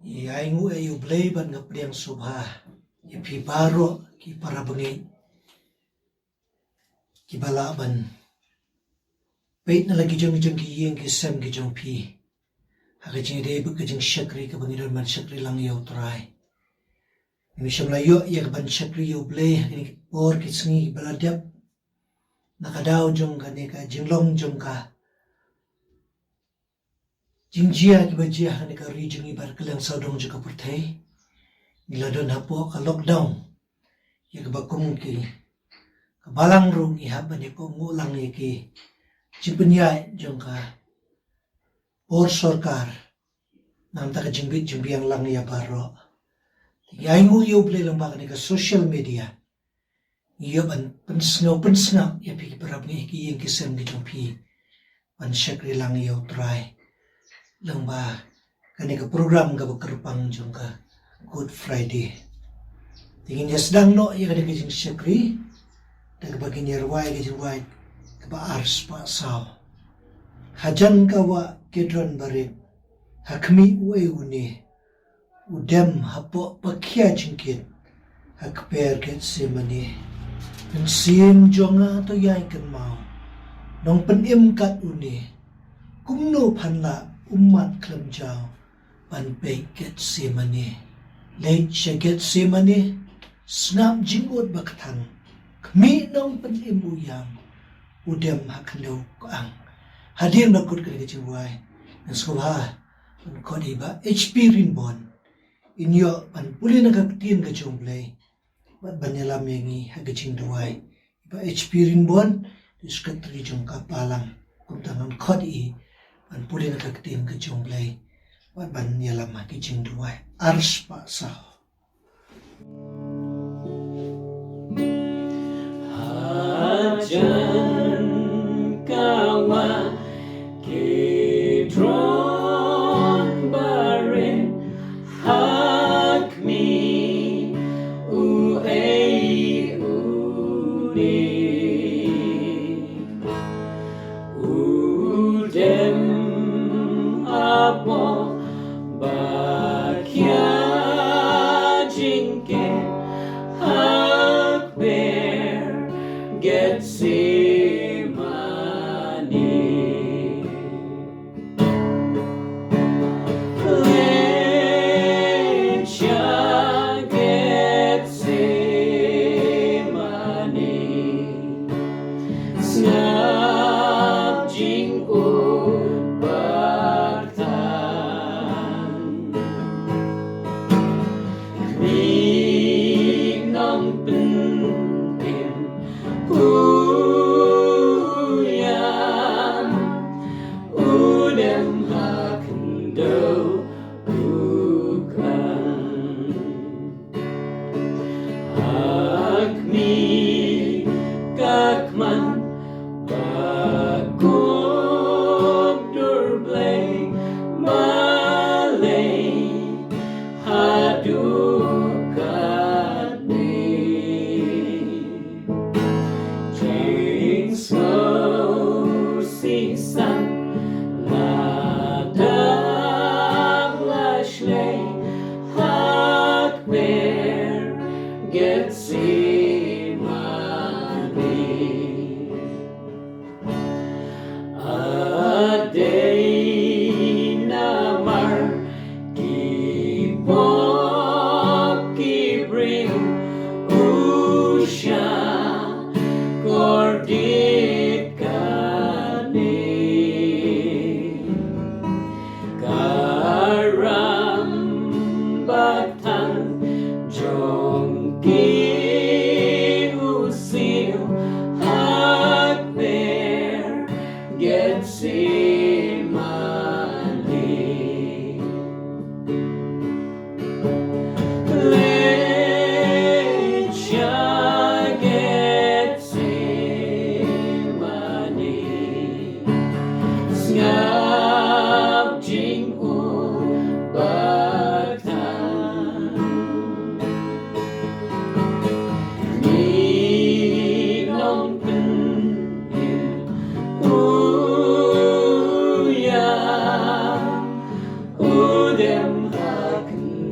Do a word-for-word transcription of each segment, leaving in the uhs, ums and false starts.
Ngi ainguh ïa U Blei bad nga pdiang sngewbha ïa phi baroh ki para bangeit kiba lah ban peit na la ki jong ki jong ki ïing ki sem ki jong phi ha ka jingïadei bad ka jingshakri kaba ngi don ban shakri lang ïa U Trai. Ngim shym la ïoh ïa ka ban shakri ïa U Blei ha kine ki por ki sngi kiba la dep na ka daw jong kane ka jinglong jong ka jingjia kiba jia ha kane ka ri jong ngi bad kylleng sawdong jong ka pyrthei. Ngi la don hapoh ka lockdown ïa kaba kum ki ka balang ruh ngi hap ban ïa kohnguh lang ïa ki jingpynïaid jong ka por sorkar. Namar ka jingbit jingbiang lang ïa baroh. Te ngi ainguh ïa U Blei lyngba kane ka social media. Ngi ïoh ban pynsngew pynsngap ïa phi ki para bangeit ki ïing ki sem ki jong phi ban shakri lang ïa U Trai lyngba kane ka program kaba kyrpang jong ka Good Friday. Te ngin ïa sdang noh ïa kane ka jingshakri da kaba ngin ïa rwai ka jingrwai kaba ar spah saw. Hajan ka wah Kedron barit, ha khmih uei une u dem hapoh pakhia jingkit ha kper Getsemane. Mynsiem jong nga to ïai kynmaw nongpynim kat une, kumno phan lah ummat khlem jaw ban peit Getsemane. Leit sha Getsemane, sngap jingud ba kthang, khmih nongpynim u ïam, u dem ha khyndew ka ang. Hadien ba kut kane ka jingrwai, ngan sngewbha ban khot ïa i Bah H P Rinbon in ïoh ban pule na ka ktien ka jong U Blei bad ban ïalam ïa ngi ha ka jingduwai. I Bah H P Rinbon, i Secretary jong ka balang, kumta ngan khot ïa i ban pule na ka ktien ka jong U Blei bad ban ïalam ha ka jingduwai. Ar spah saw. Hajan ka wah Kedron barit, ha khmih uei une u dem hapoh pakhia jingkit ha kper Getsemane. Leit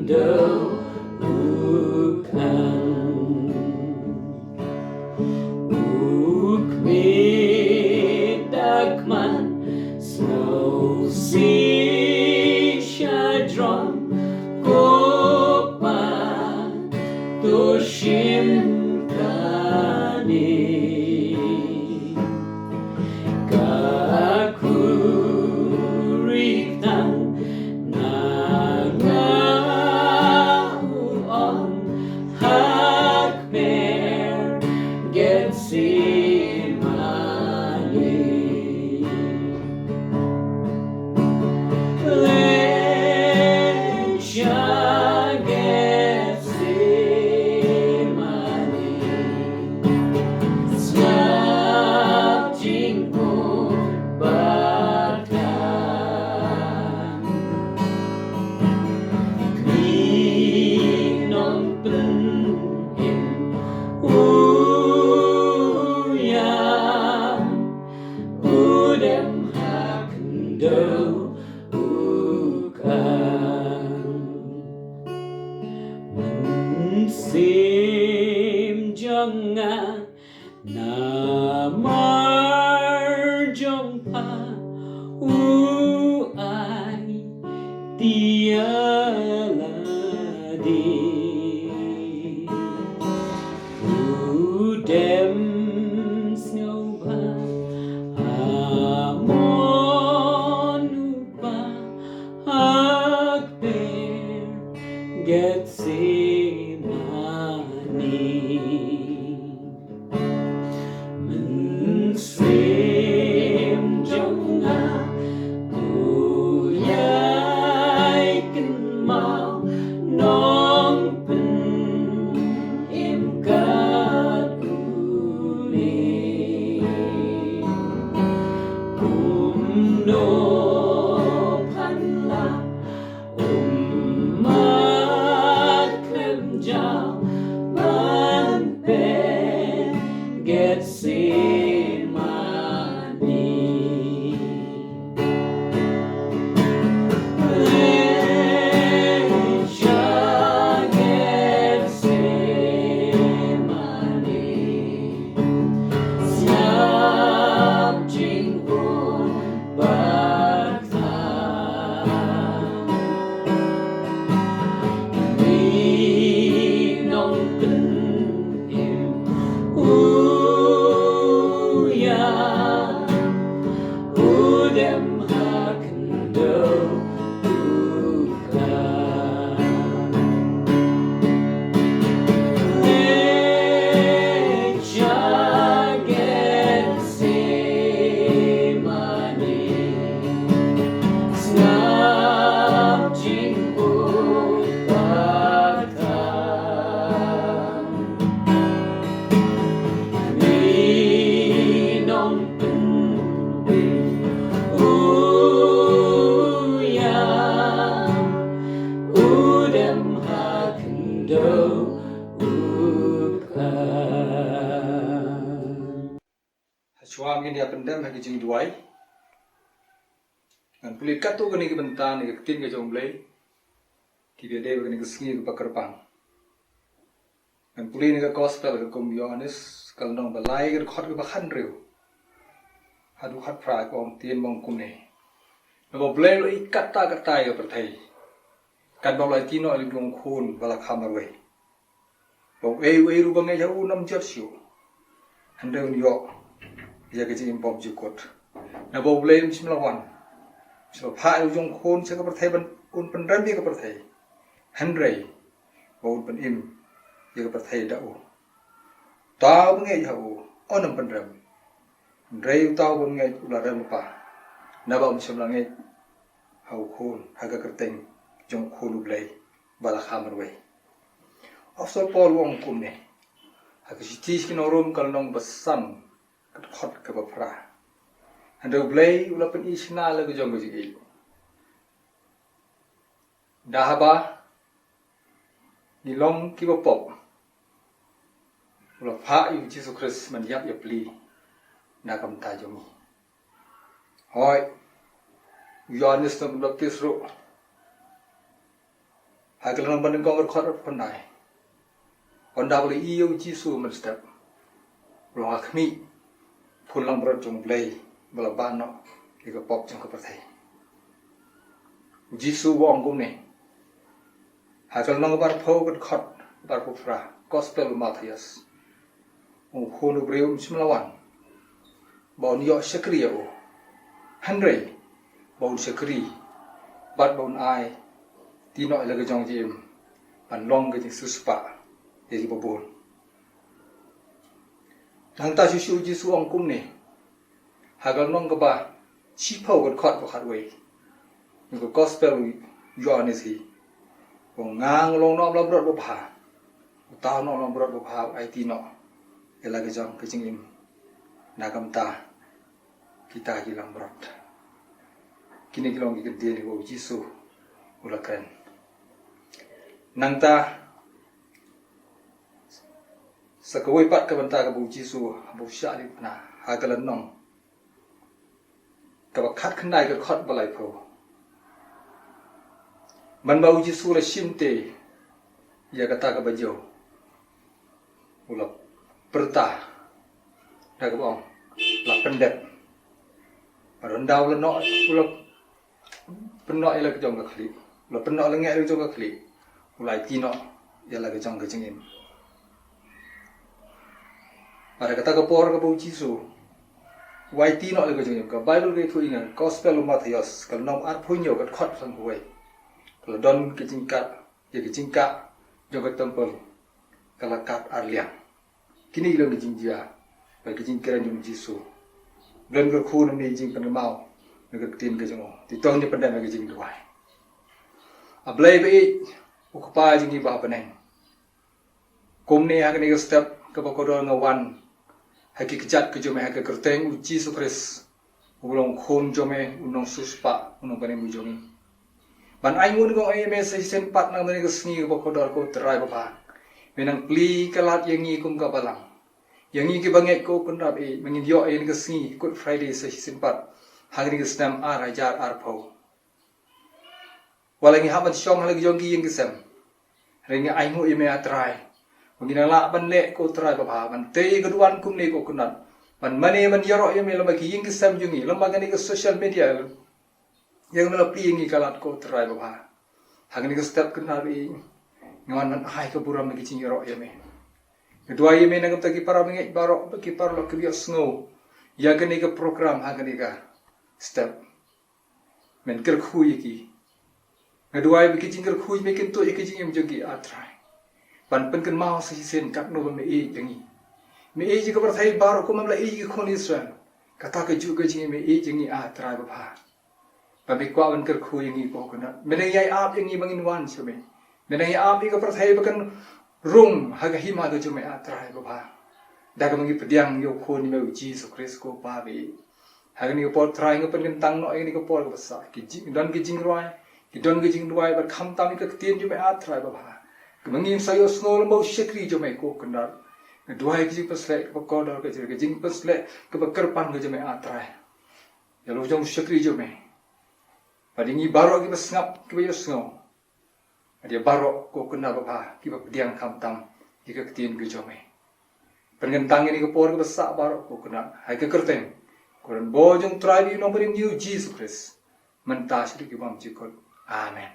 Dau u kang u kmie da kman sngewsih sha jrong, ko Pa to shim kane. Ka khuri ktang na nga u ong ha kper Getsemane. Leit sha Getsemane. Sngap jingpynbeit. Kmie nongpynim u ïam, u dem ha khyndew u kang. Mynsiem jong nga namar jong pha u aiti ïa lade. U dem sngewbha ha mon u Pa ha kper Getsemane. Mynsiem jong nga u ïai kynmaw nongpynim kat une. Kumno phan lah um mad khlem jaw ban peit Getsemane. Leit sha Getsemane. Sngap jingpynbeit. Kmie nongpynim u ïam, u dem ha khyndew u kang. Leit sha Getsemane. Sngap jingpynbeit. Kmie nongpynim u ïam, u dem ha khyndew u kang. Hashwa ngin ïa pyndem ha ki jingduwai, ngan pule katto katne ki bynta na ka ktien ka jong U Blei kiba ïadei bad kane ka sngi kaba kyrpang. Ngan pule na ka Gospel ka kum Ïoannis, ka lynnong ba lai, ka dkhot kaba khathynriew haduh khatphra, ka ong, tien ba ong kumne: Naba U Blei u la ïeit katta katta ïa ka pyrthei, katba u la aiti noh ïa u jong u Khun ba la kha marwei, ba uei uei ruh ba ngeit ha u un ym jot shuh, hynrei un ïoh ïa ka jingim bymjukut. Naba U Blei um shym la wan, um shym la phah ïa u jong u Khun sha ka pyrthei ban un pynrem ïa ka pyrthei, hynrei ba un pynim ïa ka pyrthei da u. Uta uba ngeit ha u un ym pynrem, hynrei uta uba ngeit u la rem lypa, naba um shym la ngeit ha u Khun, ha ka kyrteng jong u Khun U Blei ba la kha marwei. Apostol Paul u ong kumne ha ka shithi sha ki nong Rom, ka lynnong ba san, ka dkhot kaba phra: Hynrei U Blei u la pyni shna la ka jong ka jingïeit, da haba ngi long kiba pop, u la phah ïa u Jisu Khrist ban ïap ïapli na ka bynta jong ngi. Hooid, u Ïoannis Nongpynbaptis ruh Ha ka lynnong banyngkong, ka dkhot arphew khyndai. Hynda ba la ïohi ïa u Jisu mynstep, u long ha khmih u khun langbrot jong U Blei ba la bah noh ïa ka pop jong ka pyrthei. U Jisu u ong kumne ha ka lynnong ba arphew, ka dkhot ba arphew phra, Gospel u Mathaios: U Khun u briew um shym la wan ba un ïoh shakri ïa u, hynrei ba un shakri bad ba un aiti noh ïa la ka jong ka jingim ban long ka jingsiewspah ïa kiba bun. Nangta shuh shuh u Jisu u ong kumne ha ka lynnong kaba shiphew, ka dkhot ba khatwei, jong ka Gospel u Ïoannis hi: U ngang u long u nongap langbrot babha, uta u nongap langbrot babha u aiti noh ïa la ka jong ka jingim na ka bynta kita ki langbrot. Kine ki long ki kyntien kiba u Jisu u la kren. Nangta sa kawei pat ka bynta kaba u Jisu haba u shah leit pynah, ha ka lynnong kaba khatkhyndai, ka dkhot ba laiphew. Man ba u Jisu u la shim te ïa kata kaba jew, u la pyrta da kaba ong, la pyndep. Bad hynda u la noh, u la pynnoh ïa la ka jong ka khlieh, u la pynnoh lyngngoh ïa la ka jong ka khlieh, u la aiti noh ïa la ka jong ka jingim. Bad ha kata ka por kaba u Jisu u aiti noh ïa la ka jong ka jingim, ka Baibl ka ïathuh ïa ngi, Gospel u Mathaios, ka lynnong arphew hynñiew, ka dkhot sanphew wei: Ka la don ka jingkah, ïa ka jingkah jong ka templ ka la kat ar liang. Kine ki long ki jingjia bad ki jingkren jong u Jisu. Blei un kyrkhu na ngi ïa ka jingpynkynmaw na ka ktien ka jong u. Te to ngin ïa pyndep ïa ka jingduwai. A Blei ba ïeit, u Kpa jong ngi ba ha bneng, kumne ha kane ka step kaba kordor nga wan ha ki kjat ka jong me ha ka kyrteng u Jisu Khrist, u long u Khun jong me, u Nongsiewspah, u Nongpynim u jong ngi, ban ainguh nyngkong ïa me sa shisien pat na kane ka sngi kaba kordor, ko Trai babha. Me nang plie ka lad ïa ngi kum ka balang. Ïa ngi kiba ngeit, ko Kynrad, eh, ba ngin ïoh ïa kane ka sngi Good Friday sa shisien pat ha kane ka snem ar hajar arphew. Wat la ngi hap ban shong ha la ka jong ki ïing ki sem, hynrei ngi ainguh ïa me, A Trai, ba ngin nang lah ban leh, ko Trai babha, ban tei ïa ka duwan kumne, ko Kynrad, ban mane ban ïaroh ïa me lyngba ki ïing ki sem jong ngi, lyngba kane ka social media. Ïa me la plie ïa ngi ka lad, ko Trai babha. Ha kane ka step, Kynrad, eh, ngi wan ban ai ka burom na ka jingïaroh ïa me. Nga duwai ïa me na ka bynta ki para bangeit baroh, bad ki paralok kiba ïohsngew ïa kane ka program ha kane ka step. Men kyrkhu ïa ki. Nga duwai ba ki jingkyrkhu jong me kin tuh ïa ka jingim jong ki, A Trai, ban pynkynmaw sa shisien katno ba me ïeit ïa ngi. Me ïeit ïa ka pyrthei baroh kumba me la ïeit ïa ki khun Israel. Kata kajuh ka jingim me ïeit ïa ngi, A Trai babha. Ba me kwah ban kyrkhu ïa ngi, ko Kynrad. Me dang ïai ap ïa ngi ba ngin wan sha me. Me dang ïai ap ïa ka pyrthei ba kan rung ha ka hima ka jong me, A Trai babha, da kaba ngi pdiang ïa u Khun jong me u Jisu Khrist, ko Pa ba ïeit. Ha kane ka por, Trai, nga pynkyntang noh ïa kane ka por kaba sah. Ki jing, don ki jingrwai, ki don ki jingduwai, bad khamtam ïa ka ktien jong me, A Trai babha, kaba ngim sa ïohsngew lyngba u shakri jong me, ko Kynrad. Nga duwai ka jingpynshlur kaba kordor, ka jing, ka jingpynshlur kaba kyrpang ka jong me, A Trai, ïa la u jong u shakri jong me. Bad ïa ngi baroh kiba sngap, kiba ïohsngew. Bad ïa baroh, ko Kynrad babha, kiba pdiang khamtam ïa ka ktien ka jong me. Pynkyntang ïa kane ka por kaba sah baroh, ko Kynrad, ha ka kyrteng, ko Ri bor jong u Trai bad u Nongpynim jong ngi u Jisu Khrist, mynta shaduh ki bymjukut. Amen.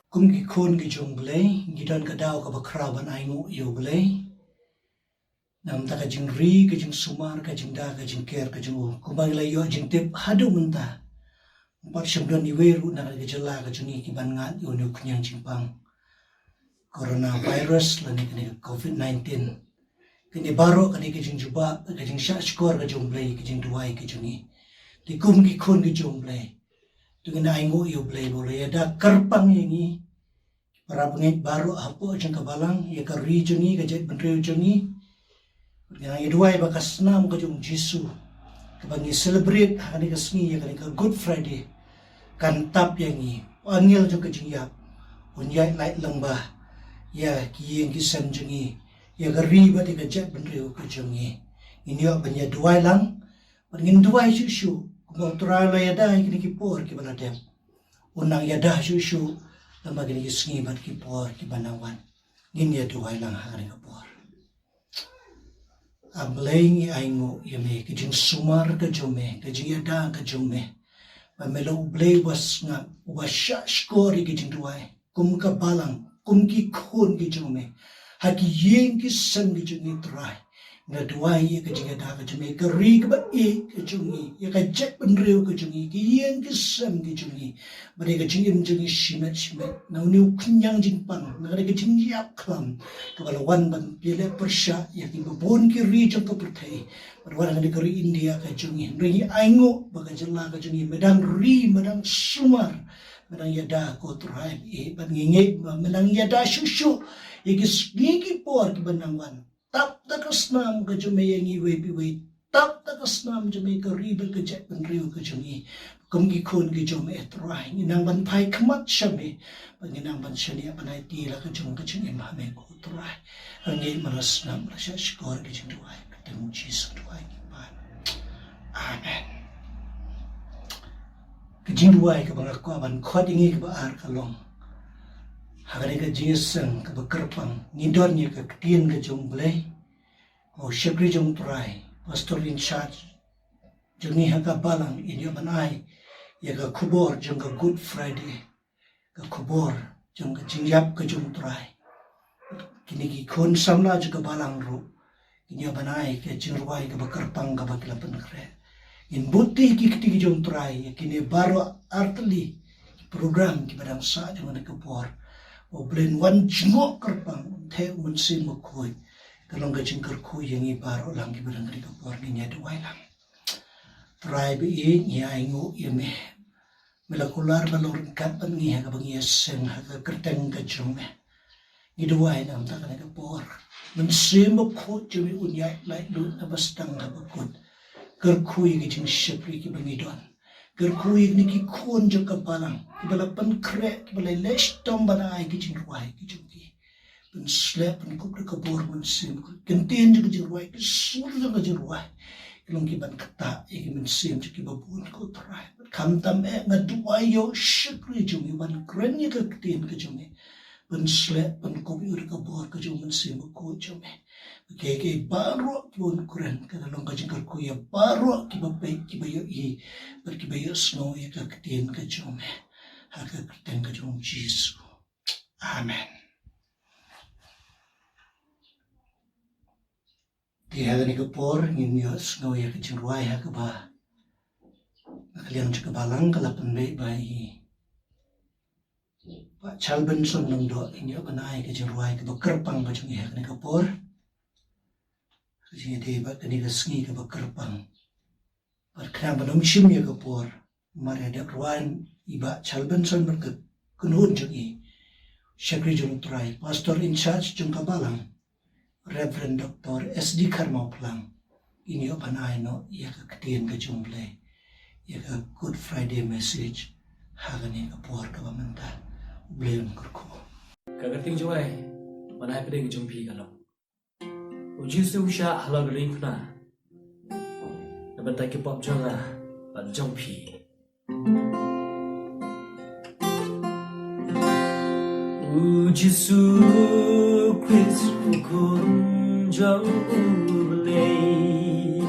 Kum ki khun ki jong u Blei, ngi don ka daw kaba khraw ban ainguh ïa u Blei. Namar ka jingri, ka jingsumar, ka jingda, ka jingker ka jong u, kumba ngi la ïoh jingtip haduh mynta, ym pat shym don iwei ruh na ka jylla ka jong ngi ki ban ngat ïa une u khñiang jingpang coronavirus lane kane ka covid nineteen. Kane baroh kane ka jingjubab, ka jingshah shkor ka jong u Blei, ka jingduwai ka jong ngi. Te kum ki khun ki jong u Blei, to ngin ainguh ïa u Blei ba u la ïada kyrpang ïa ngi, para bangeit baroh hapoh jong ka balang, ïa ka ri jong ngi, ka jaitbynriew jong ngi. Bad ngi nang ïa duwai ba ka snam ka jong u Jisu, kaba ngi celebrate ha kane ka sngi, ïa kane ka Good Friday, kan tap ïa ngi. U angel jong ka jingïap un ïaid lait lyngba ïa ki ïing ki sem jong ngi, ïa ka ri bad ïa ka jaitbynriew ka jong ngi. Ngin ïoh ban ïa duwai lang, bad ngin duwai shuh shuh, kumba u Trai u la ïada ïa kine ki por kiba la dep. un nang ïada shuh shuh lem ha kine ki sngi bad ki por kiba nang wan. Ngin ïa duwai lang ha kane ka por. A Blei, ngi ainguh ïa me, ka jingsumar ka jong me, ka jingïada ka jong me, ba me long U Blei uba sngap, uba shah shkor ïa ka jingduwai, kum ka balang, kum ki khun ki jong me, ha ki ïing ki sem ki jong ngi, Trai. Nga duwai ïa ka jingïada ka jong me, ka ri kaba ïeit ka jong ngi, ïa ka jaitbynriew ka jong ngi, ki ïing ki sem ki jong ngi, bad ïa ka jingim jong ngi shimet shimet na une u khñiang jingpang, na kane ka jingïap khlam kaba la wan ban pynleh pyrshah ïa kiba bun ki ri jong ka pyrthei, bad wan ha kane ka ri India ka jong ngi. Hynrei ngi ainguh ba ka jylla ka jong ngi me dang ri, me dang sumar, me dang ïada, ko Trai, eh, bad ngi ngeit ba me dang ïada shuh shuh ïa ki sngi ki por kiba nang wan. Tap da ka snam ka jong me ïa ngi iwei pa iwei. Tap da ka snam jong me ïa ka ri bad ka jaitbynriew ka jong ngi, kum ki khun ki jong me, eh Trai. Ngi nang ban phai khmat sha me, bad ngi nang ban shaniah ban aiti la ka jong ka jingim ha me, ko Trai. Ngi mara snam, mara shah shkor ka jingduwai, ha ka kyrteng U Jisu duwai ngi pan. Amen. Ka jingduwai kaba nga kwah ban khot ïa ngi kaba ar ka long, ha kane ka jingïaseng kaba kyrpang, ngi don ïa ka ktien ka jong U Blei. U shakri jong U Trai, pastor in charge jong ngi ha ka balang, in ïoh ban ai ïa ka khubor jong ka Good Friday, ka khubor jong ka jingïap ka jong U Trai. Kine ki khun samla jong ka balang ruh kin ïoh ban ai ka jingrwai kaba kyrpang kaba ki la pynkhreh. Ngin buti ki kti ki jong U Trai ïa kine baroh artylli ki program kiba dang sah jong kane ka por. U Blei un wan jngoh kyrpang, un theh U Mynsiem Bakhuid. Ka long ka jingkyrkhu ïa ngi baroh lang kiba dang kane ka por, ngin ïa duwai lang. Trai ba ïeit, ngi ainguh ïa me. Me la kular ban long ryngkat bad ngi ha kaba ngi ïaseng ha ka kyrteng ka jong me. Ngi duwai na ka bynta kane ka por. Mynsiem Bakhuid jong me un ïaid laitluid na ba sdang ha ba kut. Kyrkhu ïa ki jingshakri kiba ngi don. Kyrkhu ïa kine ki khun jong ka balang kiba la pynkhreh, kiba la leh shitom ban ai ki jingrwai ki jong ki. Pynsleh pynkup da ka bor Mynsiem Bakhuid. Ktien jong ka jingrwai, ki sur jong ka jingrwai, ki long ki ban ktah ïa ki mynsiem jong kiba bun, ko Trai. Khamtam eh, nga duwai ïa u shakri jong me ban kren ïa ka ktien ka jong me. Pynsleh pynkup ïa u da ka bor ka jong U Mynsiem Bakhuid jong me. Kiei kiei baroh kiba un kren, kan long ka jingkyrkhu ïa baroh kiba peit, kiba ïohi bad kiba ïohsngew ïa ka ktien ka jong me. Ha ka kyrteng ka jong U Jisu. Amen. Te ha kane ka por ngin ïohsngew ïa ka jingrwai ha kaba, na ka liang jong ka balang, ka la pynbeit by i Bah Chalbenson Lyngdoh. Ngin ïoh ban ai ka jingrwai kaba kyrpang ka jong i ha kane ka por, ka jingïadei bad kane ka sngi kaba kyrpang. Bad khnang ban ym shim ïa ka por, mar ïa dep rwai i Bah Chalbenson bad ka kynhun jong i, shakri jong U Trai, pastor in charge jong ka balang, Reverend Doctor S D Kharmawphlang, in ïoh ban ai noh ïa ka ktien ka jong U Blei, ïa ka Good Friday message ha kane ka por kaba mynta. U Blei un kyrkhu. Ka kyrteng jong u Blei ban ai pdeng jong phi ka long. U Jisu u shah halor ka diengphna na bynta ki pop jong nga bad jong phi. U Jisu Khrist u Khun jong U Blei,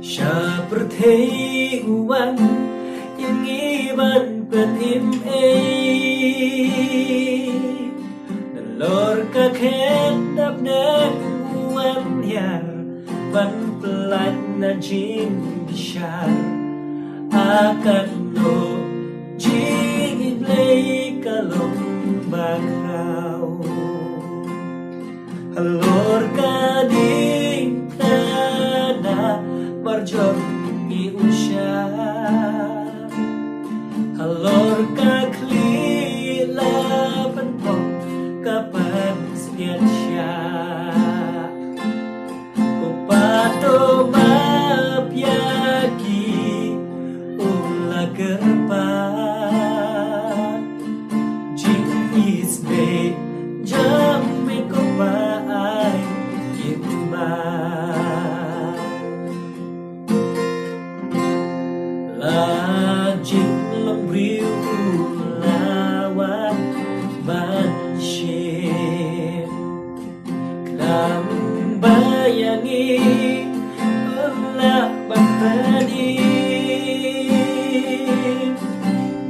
sha pyrthei u wan ïa ngi ban pynim ei. Nalor ka khet dap dep u wan hiar ban pyllait na jingbishar. A katno jingim Blei ka long ba khraw. Halor ka diengphna na bar jong ngi u shah. Halor ka khlieh la pynpong ka pynskhem shah. U Pato ma pia ki u la kyrpad. Jingïeit jam me ko ba ai ki ba. La jing long U la wan ban shim. Khnang ba ïa ngi un lah ban pynim.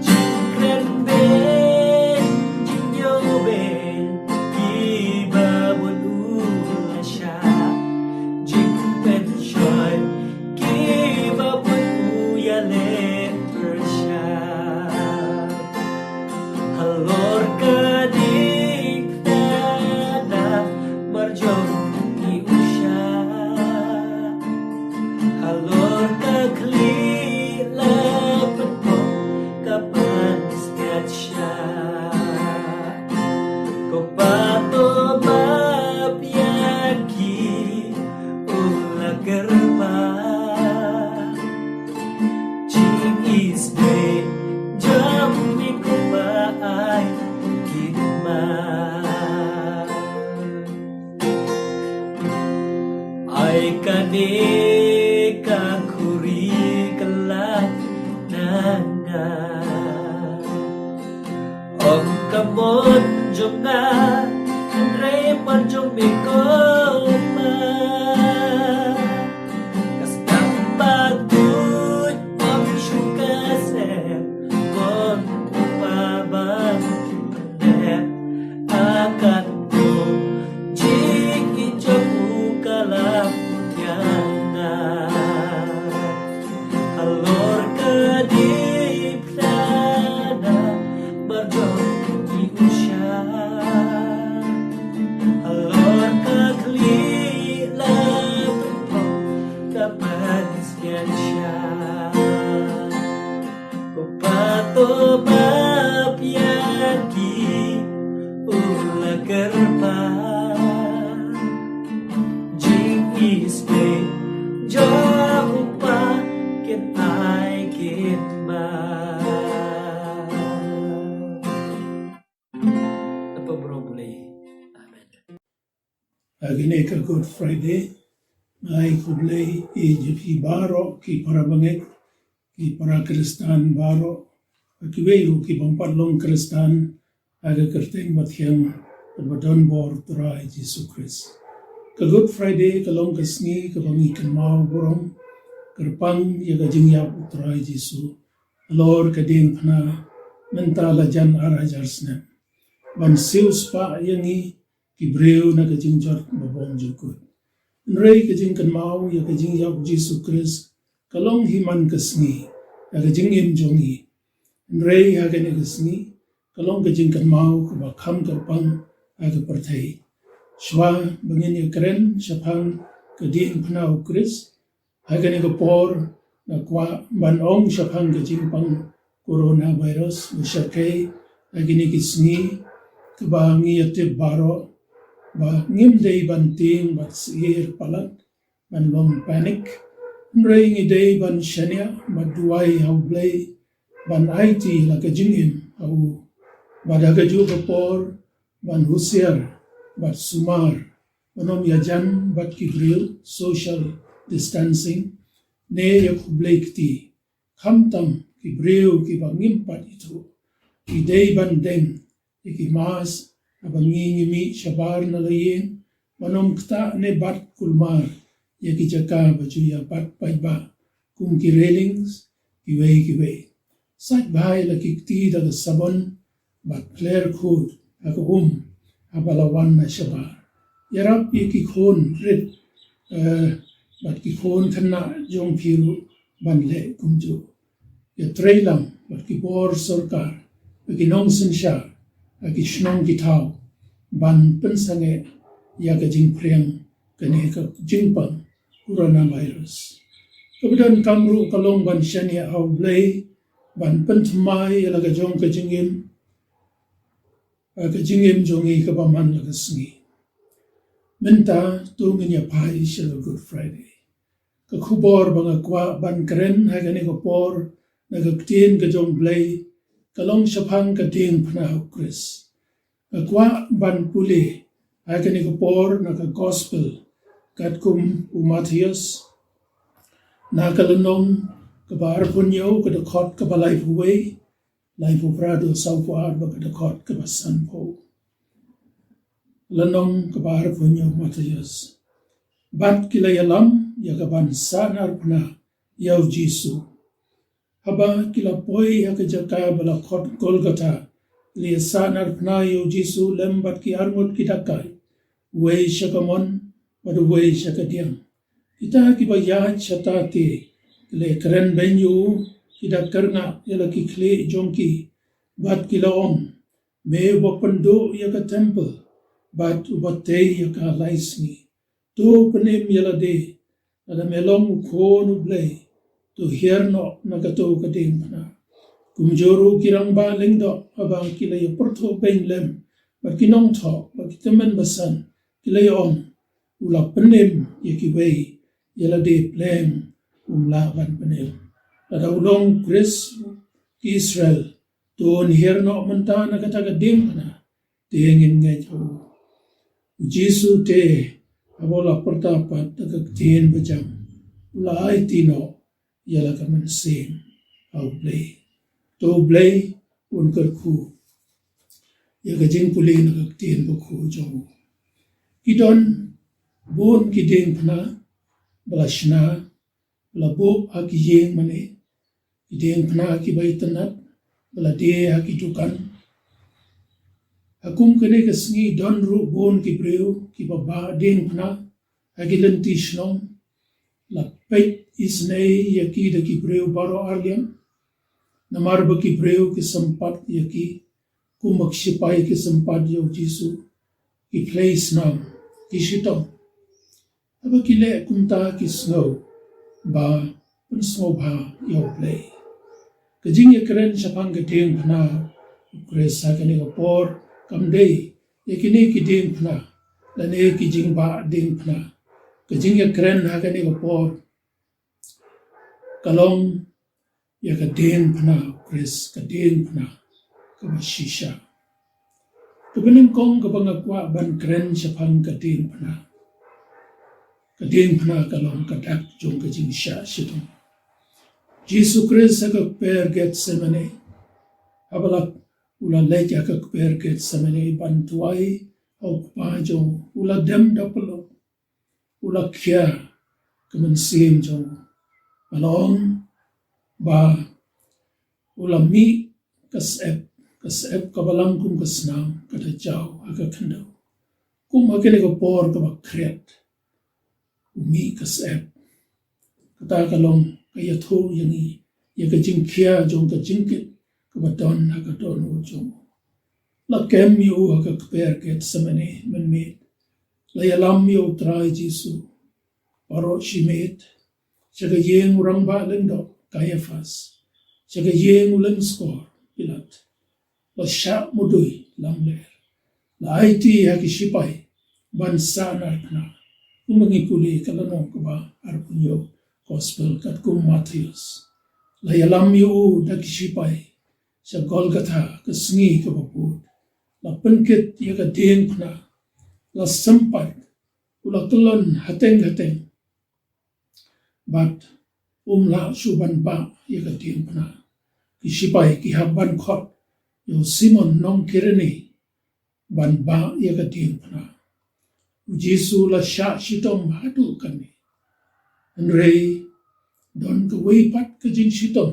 Jingkren beiñ, jingïoh beiñ, kiba bun u la shah. Jingpynshoi, kiba bun u ïaleh pyrshah. Halor ka diengphna namar jong ngi u shah. Halor ka khlieh la pynpop ka pansngiat shah. Ko Pa to map ïa ki u la kyrpad. Jingïeit jong ngi ko Pa ai khitmat. Ai kane ka khuri ka lait na nga. Ym ka mon jong nga, hynrei mon jong me ko Pa. Ka sdang ba tuid ym shu ka sem, mon u Pa ban pyndep. A katto jingïeit jong u ka la ïa nga. Halor ka diengphna namar jong ngi u shah. Halor ka khlieh la pynpop ka pansngiat shah. Ko Pa to map ïa ki u la kyrpad. Jingïeit jong u Pa kin ai khitmat. Amen. Ha kane ka Good Friday, nga ai khublei ïa phi baroh ki para bangeit, ki para Khristan baroh, bad kiwei ruh ki bym pat long Khristan, ha ka kyrteng ba thiang bad ba don bor Trai Jisu Khrist. Ka Good Friday ka long ka sngi kaba ngi kynmaw burom kyrpang ïa ka jingïap u Trai Jisu halor ka diengphna mynta la jan ar hajar snem, ban siew spah ïa ngi ki briew na ka jingjot ba bymjukut. Hynrei ka jingkynmaw ïa ka jingïap u Jisu Khrist ka long hi man ka sngi ha ka jingim jong ngi. Hynrei ha kane ka sngi ka long ka jingkynmaw kaba kham kyrpang ha ka pyrthei. Shuwa ba ngin ïakren shaphang ka diengphna u Khrist, ha kane ka por nga kwah ban ong shaphang ka jingpang coronavirus, bishar kaei ha kine ki sngi kaba ngi ïatip baroh ba ngim dei ban tieng bad syier palat ban long panic. Hynrei ngi dei ban shaniah bad duwai ha u Blei ban aiti la ka jingim ha u. Bad ha kajuh ka por ban husiar bad sumar ban ym ïajan bad ki briew, social distancing, ne ïakhublei kti. Khamtam ki briew kiba ngim pat ithuh ki dei ban deng ïa ki mask haba ngi ngi mih shabar na la ïing, ban ym ktah ne bat kulmar ïa ki jaka ba ju ïa bat paidbah kum ki railings kiwei kiwei. Sait bha ïa la ki kti da ka sabon bad pler khuid ha ka um haba la wan na shabar. Ïarap ïa ki khun rit, eh, bad ki khun khynnah jong phi ruh ban leh kumjuh. Ïatreilang bad ki bor sorkar bad ki nongsynshar ha ki shnong ki thaw ban pynsangeh ïa ka jingphriang kane ka jingpang coronavirus. Kaba donkam ruh ka long ban shaniah ha u Blei ban pynthymmai ïa la ka jong ka jingim, eh, ka jingim jong ngi kaba man la ka sngi. Mynta to ngin ïa phai sha la Good Friday. Ka khubor ba nga kwah ban kren ha kane ka por na ka ktien ka jong u Blei ka long shaphang ka diengphna u Khrist. Nga kwah ban pule ha kane ka por na ka gospel katkum u Mathaios, na ka lynnong kaba arphew hynñiew, ka dkhot kaba laiphew wei, Laiphew phra, dkhot sawphew ar bad ka dkhot kaba sanphew. Lynnong kaba arphew hynñiew Mathaios. Bad ki la ïalam ïa ka ban sahnarphna ïa u Jisu. Haba ki la poi ha ka jaka ba la khot Golgotha, ki la ïasahnarphna ïa u Jisu lem bad ki arngut ki dakai, uwei sha ka mon bad uwei sha ka diang. Kita kiba ïaid shata te ki la ïakren beiñ ïa u, ki da kyrngah ïa la ki khlieh jong ki, bad ki la ong, Me uba pynduh ïa ka templ bad uba tei ïa ka lai sngi, to pynim ïa lade. Lada me long u Khun u Blei, to hiar noh na kato ka diengphna. Kumjuh ruh ki rangbah lyngdoh, haba ki la ïapyrthuh beiñ lem bad ki nongthoh bad ki tymmen basan, ki la ïa ong, U la pynim ïa kiwei, ïa lade pleng um lah ban pynim. Lada u long u Khrist ki Israel, to un hiar noh mynta na kata ka diengphna, te ngin ngeit ha u. U Jisu te, haba u la pyrta pat da ka ktien bajam, u la aiti noh ïa la ka mynsiem ha U Blei. To U Blei un kyrkhu ïa ka jingpule na ka ktien bakhuid jong u. Ki don bun ki diengphna ba la shna, ba la buh ha ki ïing mane, ki diengphna kiba itynnad ba la die ha ki dukan. Ha kum kane ka sngi don ruh bun ki briew kiba bah diengphna ha ki lynti shnong. La peit isynei ïa ki da ki briew baroh arliang, namar ba ki briew ki sympat ïa ki, kumba ki shipai ki sympat ïa u Jisu, ki plie snam, ki shitom. Haba ki leh kumta ki sngew ba pynsngewbha ïa U Blei. Ka jingïakren shaphang ka diengphna u Khrist ha kane ka por kam dei ïa kine ki diengphna lane ki jingbah diengphna. Ka jingïakren ha kane ka por ka long ïa ka diengphna u Khrist, ka diengphna kaba shisha. Kaba nyngkong kaba nga kwah ban kren shaphang ka diengphna, ka diengphna ka long ka dak jong ka jingshah shitom. Jisu Khrist ha ka kper Gethsemane, haba la, u la leit ha ka kper Gethsemane ban duwai ha u Kpa jong u, u la dem da pyllup, u la khia ka mynsiem jong u. Ba la ong ba u la mih ka syep, ka syep kaba lang kum ka snam ka da jaw ha ka khyndew. Kum ha kane ka por kaba khriat u mih ka syep. Kata ka long ka ïathuh ïa ngi ïa ka jingkhia jong ka jingkit kaba don ha ka dohnud jong u. La kem ïa u ha ka kper Gethsemane mynmiet. La ïalam ïa u Trai Jisu baroh shi miet, sha ka ïing u rangbah lyngdoh Kaiaphas, sha ka ïing u lyngskor Pilat. La shah mudui lamler. La aiti ha ki shipai ban sahnarphna. Kumba ngi pule ka lynnong kaba arphew hynñiew Gospel katkum Mathaios. La ïalam ïa u da ki shipai sha Golgotha ka sngi kaba bud. La pynkit ïa ka diengphna. La sympat, u la kyllon hateng hateng. Bad um lah shuh ban bah ïa ka diengphna. Ki shipai ki hap ban khot ïa u Simon nong Kirene ban bah ïa ka diengphna. U Jisu la shah shitom haduh kane. Hynrei don kawei pat ka jingshitom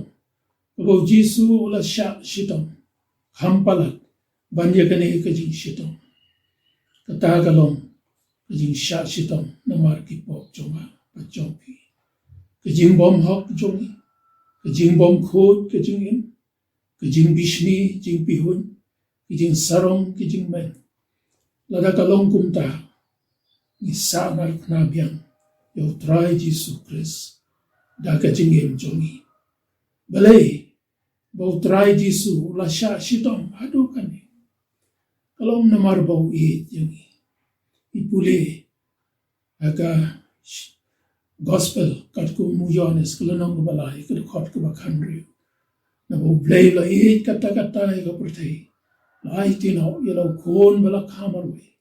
kaba u Jisu u la shah shitom kham palat ban ïa kane ka jingshitom. Kata ka long ka jingshah shitom namar ki pop jong nga bad jong phi. Ka jingbymhok jong ngi, ka jingbymkhuid ka jingim, ka jingbishni jingpihuiñ, ka jingsarong ka jingmeng. Lada ka long kumta, ngi sahnarphna biang ïa u Trai Jisu Khrist da ka jingim jong ngi. Balei ba u Trai Jisu u la shah shitom haduh kane? Ka long namar ba u ïeit ïa ngi. Ngi pule ha ka sh-, Gospel katkum u Ïoannis ka lynnong kaba lai, ka dkhot kaba khathynriew. Naba U Blei u la ïeit katta katta ïa ka pyrthei, la aiti noh ïa la u Khun ba la kha marwei,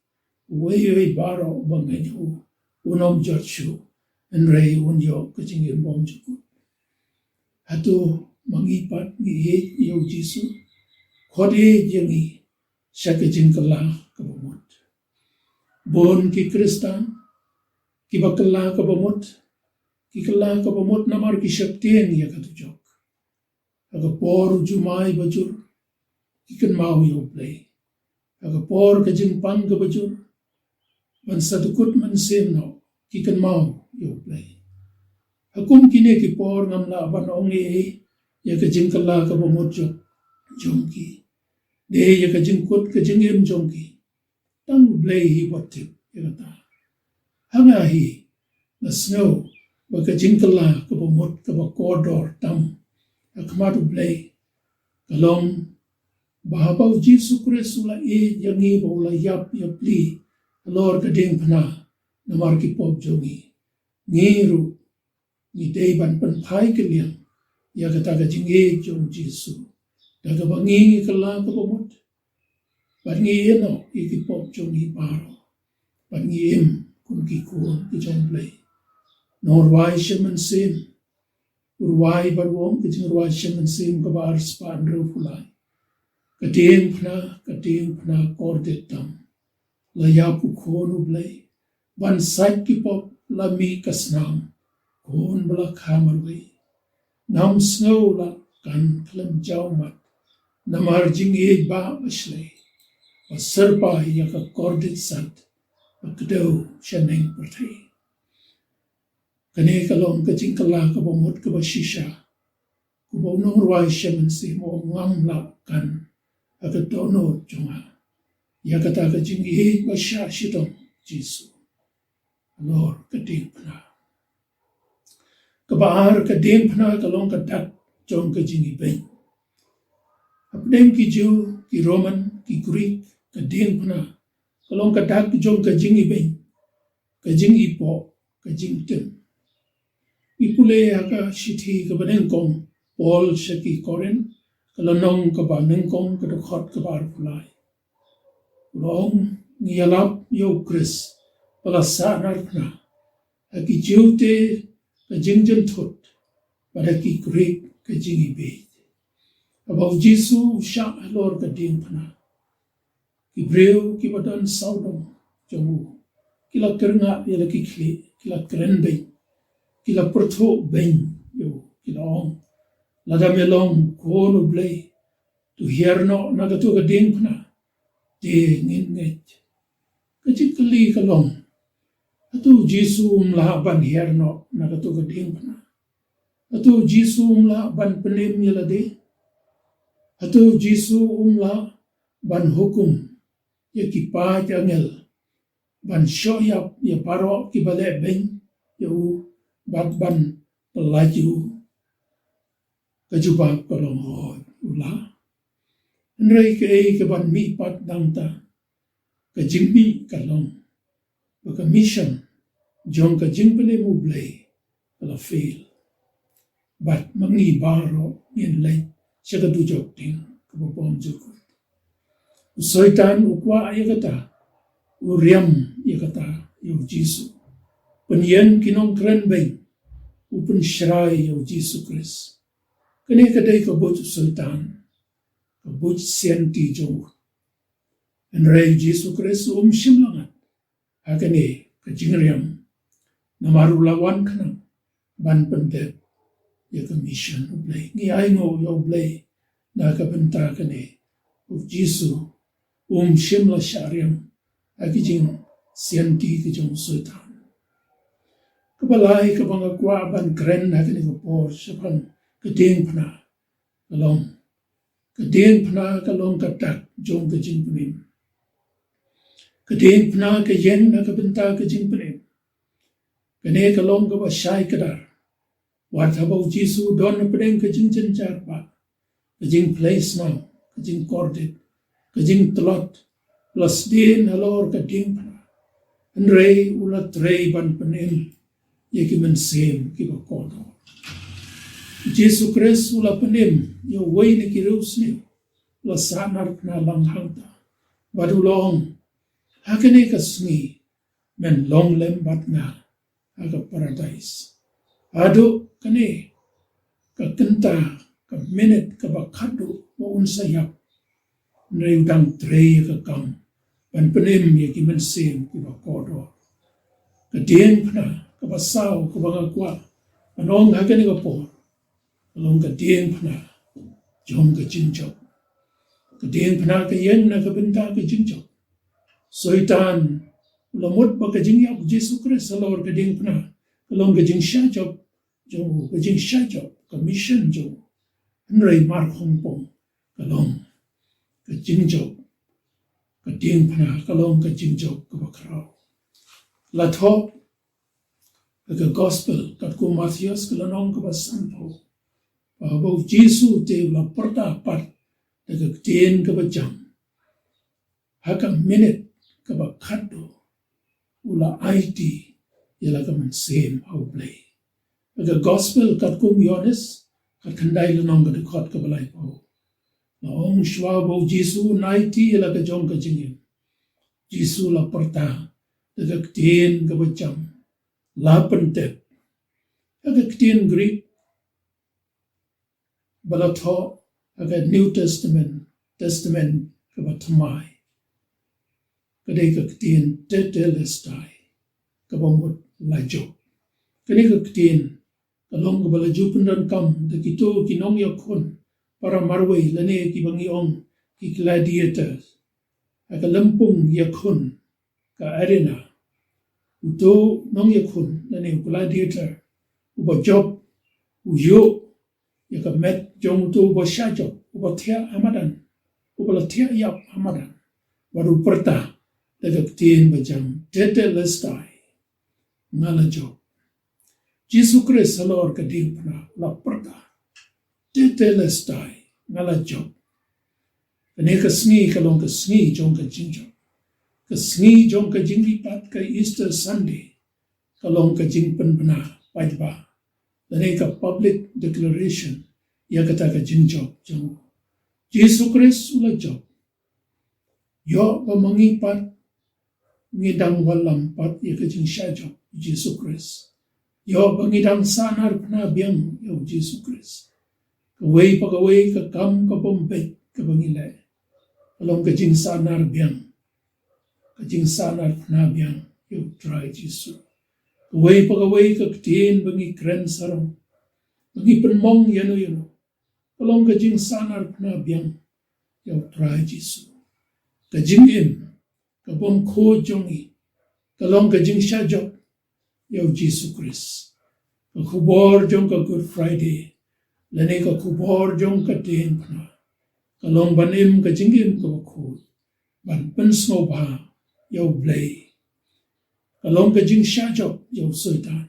uwei uwei baroh uba ngeit ïa u un ym jot shuh, hynrei un ïoh ka jingim bymjukut. Hato ma ngi pat ngi ïeit ïa u Jisu? Khot ïa ngi sha ka jingkylla kaba mut. Bun ki Khristan kiba kylla kaba mut, ki kylla kaba mut namar ki sheptieng ïa ka dujok. Ha ka por u jumai bajur ki kynmaw ïa U Blei. Ha ka por ka jingpang kaba jur ban sa dkut mynsiem noh ki kynmaw ïa U Blei. Ha kum kine ki por ngam lah ban ong ei ei ïa ka jingkylla kaba mut jong, jong ki. Dei ïa ka jingkut ka jingim jong ki. Tang U Blei hi wat tip ïa kata. Ha nga hi nga sngew ba ka jingkylla kaba mut kaba kordor tam ha khmat U Blei ka long ba haba U Jisu Khrist u la ïeit ïa ngi, ba u la ïap ïa pli halor ka diengphna namar ki pop jong ngi, ngi ruh ngi dei ban pynphai kylliang ïa kata ka jingïeit jong U Jisu da kaba ngi ngi kylla kaba mut. Bad ngi ïehnoh ïa ki pop jong ngi baroh bad ngi im kum ki khun ki jong U Blei. Nongrwai Shem Mynsiem, u rwai bad u ong, ka jingrwai Shem Mynsiem kaba arspah hynriewphew lai: Ka diengphna, ka diengphna kordit tam, la ïap u Khun U Blei ban sait ki pop, la mih ka snam, Khun ba la kha marwei. Ngam sngew la kan khlem jaw mat namar jingïeit ba bashlei ba syrpai ïa ka kordit sat ba kdew shaneng pyrthei. Kane ka long ka jingkylla kaba mut kaba shisha. Kumba u nongrwai Shem Mynsiem u ong, ngam lah kan ha ka dohnud jong nga ïa kata ka jingïeit ba shah shitom Jisu. Halor ka diengphna. Kaba ar, ka diengphna ka long ka dak jong ka jingibeiñ. Hapdeng ki Jiw, ki Roman, ki Grik, ka diengphna ka long ka dak jong ka jingibeiñ, ka jingipoh, ka jingtim. Ngi pule ha ka shithi kaba nyngkong Paul sha ki Korinth, ka lynnong kaba nyngkong, ka dkhot kaba arphew lai. U ong, ngi ïalap ïa U Khrist ba la sahnarphna, ha ki Jiw te ka jingjynthut bad ha ki Grik ka jingibieit. Haba U Jisu u shah halor ka diengphna, ki briew kiba don sawdong jong u ki la kyrngah ïa la ki khlieh, ki la kren beiñ, ki la pyrthuh beiñ ïa u, ki la ong, lada me long Khun U Blei, to hiar noh na kato ka diengphna, te ngin ngeit. Ka jingkylli ka long, hato U Jisu um lah ban hiar noh na kato ka diengphna? Hato U Jisu um lah ban pynim ïa lade? Hato U Jisu um lah ban hukum ïa ki paid angel ban shoh ïap ïa baroh kiba leh beiñ ïa u bad ban pyllait ïa u? Ka jubab ka long, hooid, u lah. Hynrei kaei kaban mihpat nangta? Ka jingmih ka long ba ka mission jong ka jingpynim U Blei ka la fail. Bad ma ngi baroh ngin leit sha ka dujok ding kaba bymjukut. U Soitan u kwah ïa kata, u riam ïa kata ïa U Jisu. Pynïeng ki nongkren beiñ, u pynshrai ïa U Jisu Khrist. Kane ka dei ka buit u Soitan, ka buit sianti jong u. Hynrei U Jisu Khrist um shym la ngat ha kane ka jingriam, namar u la wan khnang ban pyndep ïa ka mission U Blei. Ngi ainguh ïa U Blei na ka bynta kane. U Jisu um shym la shah riam ha ki jingsianti ki jong u Soitan. Kaba lai kaba nga kwah ban kren ha kane ka por shaphang ka diengphna ka long, ka diengphna ka long ka dak jong ka jingpynim. Ka diengphna ka ïeng na ka bynta ka jingpynim. Kane ka long kaba shai kdar. Wat haba U Jisu u don hapdeng ka jingjynjar ba, ka jingphlei snam, ka jingkordit, ka jingtlot, u la sdien halor ka diengphna. Hynrei u la trei ban pynim ïa ki mynsiem kiba kordor. U Jisu Khrist u la pynim ïa uwei na ki riewsniew, u la sahnarphna lang hangta. Bad u la ong, ha kane ka sngi men long lem bad nga ha ka paradais. Haduh kane ka kynta, ka minit kaba khatduh ba un sa ïap, Hynrei u dang trei ïa ka kam ban pynim ïa ki mynsiem kiba kordor. Ka diengphna kaba saw kaba nga kwah ban ong ha kane ka por ka long ka diengphna jong ka jingjop. Ka diengphna ka ïeng na ka bynta ka jingjop. Soitan u la mut ba ka jingïap Jisu Khrist halor ka diengphna ka long ka jingshah jop jong u, ka jingshah jop ka mission jong u. Hynrei markhongpong ka long ka jingjop, ka diengphna ka long ka jingjop kaba khraw. La thoh ha ka gospel katkum Mathaios ka lynnong kaba sanphew, ba haba u Jisu te u la pyrta pat da ka ktien kaba jam, ha ka minit kaba khatduh u la aiti ïa la ka mynsiem ha U Blei. Ha ka gospel katkum Ïoannis khatkhyndai lynnong ka dkhot kaba laiphew, la ong shuwa ba u Jisu un aiti ïa la ka jong ka jingim, Jisu la pyrta da ka ktien kaba jam, la pyntip. Ha ka ktien Greek ba la thoh ha ka New Testament, Testament kaba thymmai, ka dei ka ktien tetelestai, kaba mut la jop. Kane ka ktien ka long kaba la ju pyndonkam da kito ki nongïakhun para marwei lane kiba ngi ong ki gladiators ha ka lympung ïakhun, ka arena. Uto u nongïakhun lane u gladiator uba jop u ïoh ïa ka met jong uto uba shah jop, uba thiah ha madan, uba la thiah ïap ha madan, bad u pyrta da ka ktien ba jam, tetelestai, nga la jop. Jisu Khrist halor ka diengphna u la pyrta, tetelestai, nga la jop. Kane ka sngi ka long ka sngi jong ka jingjop. Ka sngi jong ka jingmihpat, ka Easter Sunday, ka long ka jingpynbna paidbah lane ka public declaration ïa kata ka jingjop jong u. Jisu Khrist u la jop. Ïoh ba ma ngi pat ngi dang wallam pat ïa ka jingshah jop Jisu Khrist. Ïoh ba ngi dang sahnarphna biang ïa u Jisu Khrist. Kawei pa kawei ka kam ka bym beit kaba ngi leh ka long ka jingsahnar biang, ka jingsahnar phna biang ïa u Trai Jisu. Kawei pa kawei ka ktien ba ngi kren sarong, ba ngi pynmong ïano ïano, ka long ka jingsahnar phna biang ïa u Trai Jisu. Ka jingim ka bym khuid jong ngi ka long ka jingshah jop ïa u Jisu Khrist. Ka khubor jong ka Good Friday lane ka khubor jong ka diengphna ka long ban im ka jingim kaba khuid ban pynsngewbha ïa u Blei. Ka long ka jingshah jop ïa u Soitan,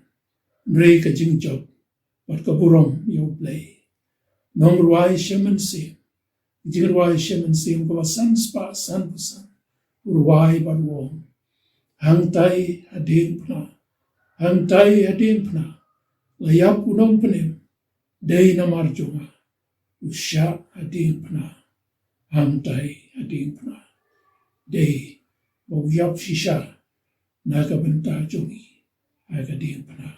hynrei ka jingjop bad ka burom ïa u Blei. Nongrwai Shem Mynsiem, jingrwai Shem Mynsiem kaba san spah san phew san, u rwai bad u ong, hangtai ha diengphna, hangtai ha diengphna la ïap u nongpynim, dei namar jong nga u shah ha diengphna, hangtai ha diengphna. Dei ba u ïap shisha na ka bynta jong ngi ha ka diengphna.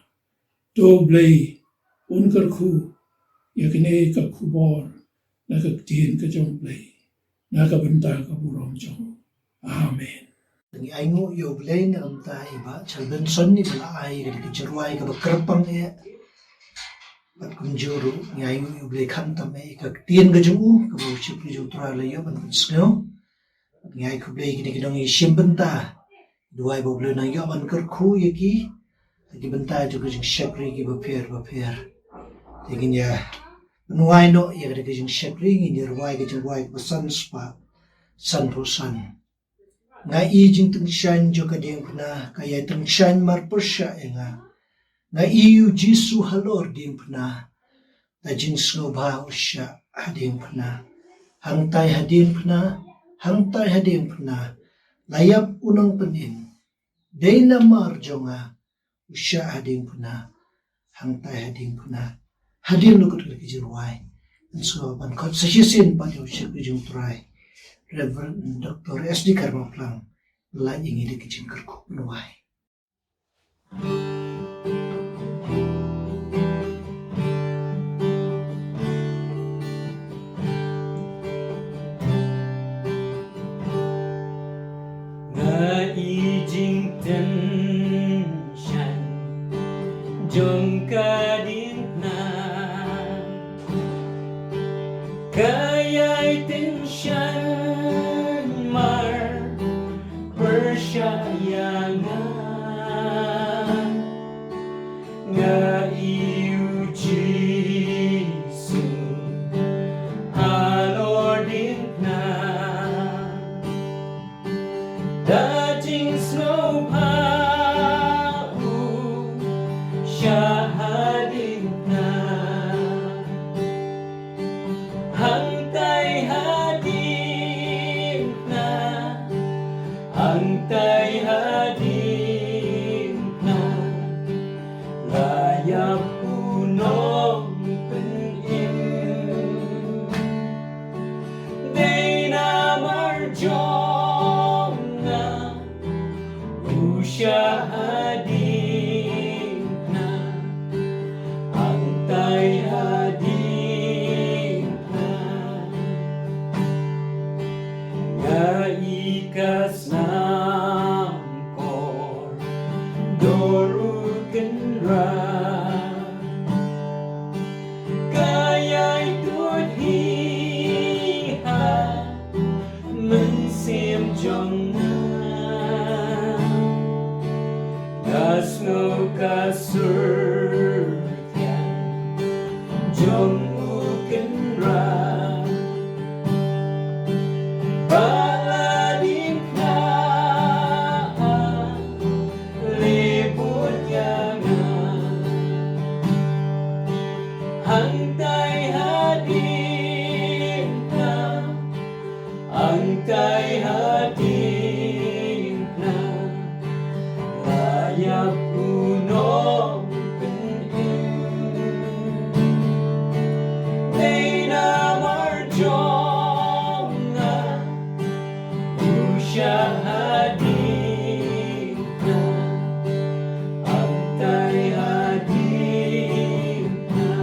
To Blei un kyrkhu ïa kane ka khubor na ka ktien ka jong Blei na ka bynta ka burom jong u. Amen. Ngi ainguh ïa u Blei na ka bynta i Bah Chalbenson iba la ai ïa ka jingrwai kaba kyrpang eh. Bad kumjuh ruh ngi ainguh ïa u Blei khamtam eh ïa ka ktien ka jong u kaba u shakri jong u Trai la ïoh ban pynsngew. Ngi ai khublei ïa kine ki nongïashim bynta. Duwai ba u Blei un nang ïoh ban kyrkhu ïa ki ha ki bynta jong ka jingshakri kiba pher ba pher. Te ngin ïa pynwai noh ïa ka jingshakri, ngin ïa rwai ka jingrwai kaba san spah san phew san. Nga i jingtyngshaiñ jong ka diengphna, ka ïai tyngshaiñ marpyrshah ïa nga. Nga i u Jisu halor diengphna, la jingsngewbha u shah ha diengphna. Hangtai ha diengphna, hangtai ha diengphna la ïap u nongpynim. Dei namar jong nga u shah ha diengphna, hangtai ha diengphna. Hadien la kut ka jingrwai, ngin sa ban khot sa shisien bad ïa u shakri jong u Trai, Reverend Doctor S D Kharmaplang, la ïa ngi da ka jingkyrkhu pynwai. Hangtai hadien na la ïap u nongpynim. Dei namar jong nga u shah hadien na, hangtai hadien na.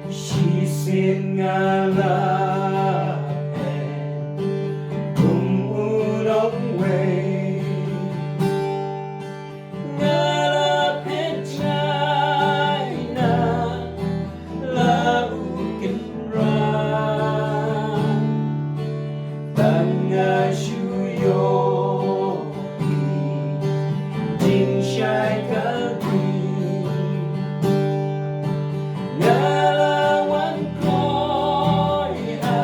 Shisien nga la phet kum u nongwei. Nga la phet shai na la u kynrad. Tang nga shu ïohi jingshai Kalbari. Nga la wan kloi ha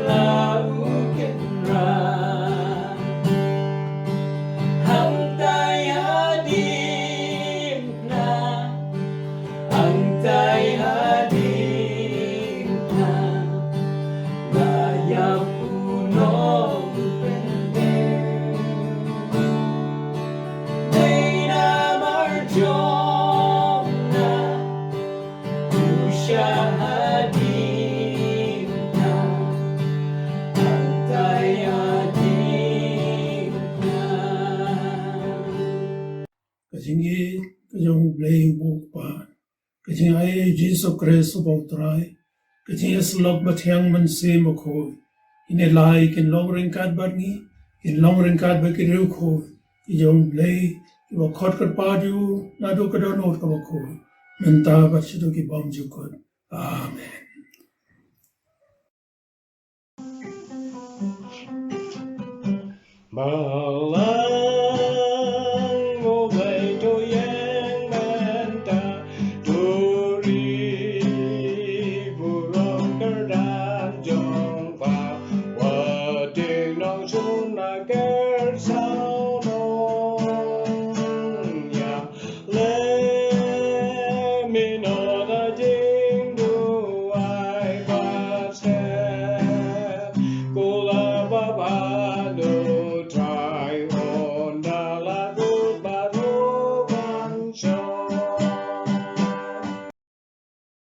la u kynrad. Hangtai hadien na, hangtai hadien na, la ïap u nongpynim. Dei namar jong nga u shah hadien na, hangtai hadien na. Ka jingïeit ka jong U Blei uba U Kpa, ka jingaiei U Jisu Khrist uba U Trai, ka jingïasyllok ba thiang Mynsiem Bakhuid, kine lai kin long ryngkat bad ngi, kin long ryngkat bad ki riewkhuid ki jong U Blei kiba khot kyrpad ïa u naduh ka dohnud kaba khuid, mynta bad shaduh ki bymjukut. Amen. Ba